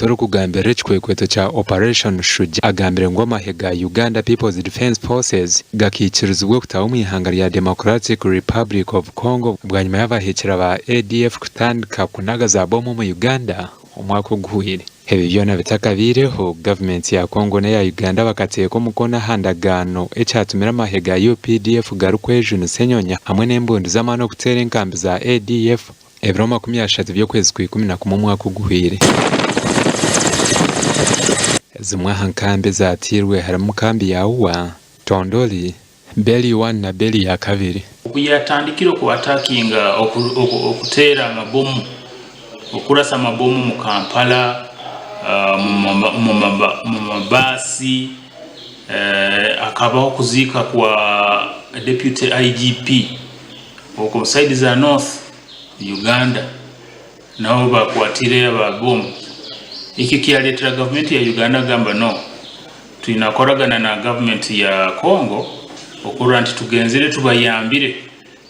Orikugambirira ekikwekweto kya Operation Shujaa agambire ngu amahe ga Uganda People's Defence Forces gakaikirizibwa okutaaha omu ihanga rya Democratic Republic of Congo bwanyima y'abahekyera ba ADF kutandika kunaga za bomu omu Uganda omwaka oguhweire. Ebi byona bitakabaireho, gavumenti ya Congo n'eya Uganda bakateeka omukono aha ndagaano ekyatumire amahe ga UPDF garikwejunisa enyonyi hamwe n'embundu z'amaani okuteera enkambi za ADF Ebiro 30 by'okwezi kwa 11 omwaka oguhweire, zimwe aha nkambi ezateirwe harimu nkambi ya Uwa, Tondoli, Beli I na Beli ya kabiri. Oku yatandikire oku attackinga okuteera amabomu, okurasa amabomu mu Kampala, omu mabaasi, hakabaho okuziika kwa Deputy IGP. Okwo side za North Uganda nabo bakwatire aba bomu. Ekyo kyaretera gavumenti ya Uganda kugamba no twine kukoragana na gavumenti ya Congo okurora nti tugenzire tubayambire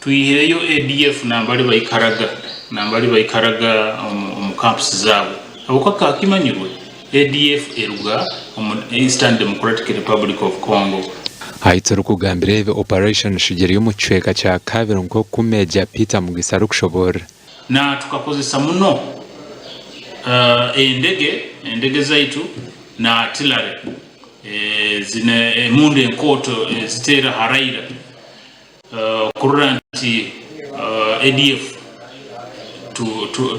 twihireyo ADF nambari baikaraga nambari baikaraga omu camps zaabo habwokuba kikaba kimanyirwe ADF eruga omu Eastern Democratic Republic of Congo. Ahi turikugambira ebi, Operation Shujaa eri omu kicweka kya kabiri nk'oku Major Peter Mugisa arikushoboorora. Na tukakozesa muno endege, endege zaitu na artillery zine emundu enkooto eziteera haraira Kurora nti ADF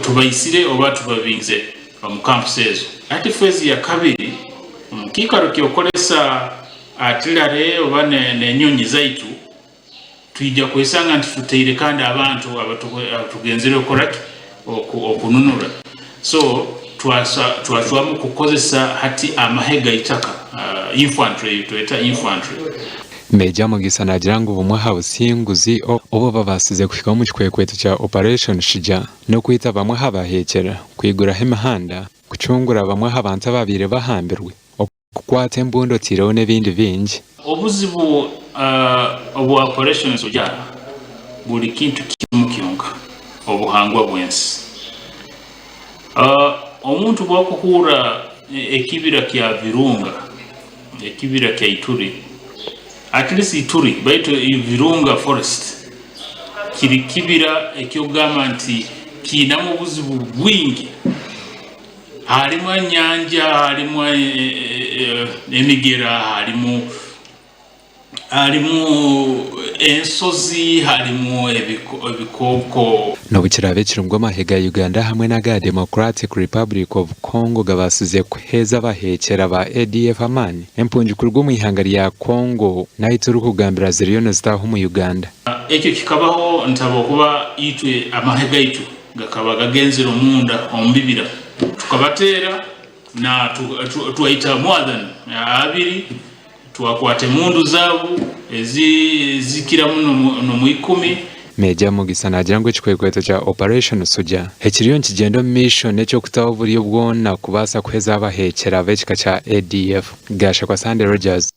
tubaitsire oba tubabingize omu camps ezo. Hati phase ya kabiri, omu kiikaro ky'okukoresa artillery oba n'enyonyi zaitu, twija kwesanga nti tutaire kandi abantu abatugenzire kukora ki? Okununura. So twacwamu kukozesa hati amahe g'eitaka, infantry, ei tweta infantry. Meeja Mugisa naagira ngu bumwe aha businguzi obu babaasize kuhikaho omu kikwekweto kya Operation Shujaa n'okwita bamwe aha baheekyera, kwiguraho emihanda, kucungura bamwe aha bantu ababaire bahambirwe, okukwata embundu otaireho n'ebindi bingi. Obuzibu obwa Operation Shujaa buri kintu kimwe kyonka, obuhangwa bw'ensi. Omuntu obu arikuhurra ekibira kya Virunga, Ekibira kya Ituri, at least Ituri baitu Virunga forest kiri kibira eky'okugamba nti kiinamu obuzibu bwingi. Harimu enyanja, harimu emigera, harimu Harimu ensozi, harimu ebikooko. N'obu kiraabe kiri ngu amahe ga Uganda hamwe n'aga Democratic Republic of Congo gabaasize kuheeza abaheekyera ba ADF amaani, empungi kuruga omu ihanga rya Congo n'ahu turikugambira ziriyo nizitaaha omu Uganda. Ekyo kikabaho nti habwokuba itwe amahe gaitu gakaba gagenzire omunda omu bibira tukabateera na twaita more than abiri. Twakwata emundu zaabu ezikira muno n'omu ikumi. Meeja Mugisa naagira ngu ekikwekweto kya Operation Suja ekiriyo nikigyenda omu maisho n'eky'okutaho oburyo bwona kubaasa kuheza abaheekyera b'ekika kya ADF. Gashakwa Sunday Rogers.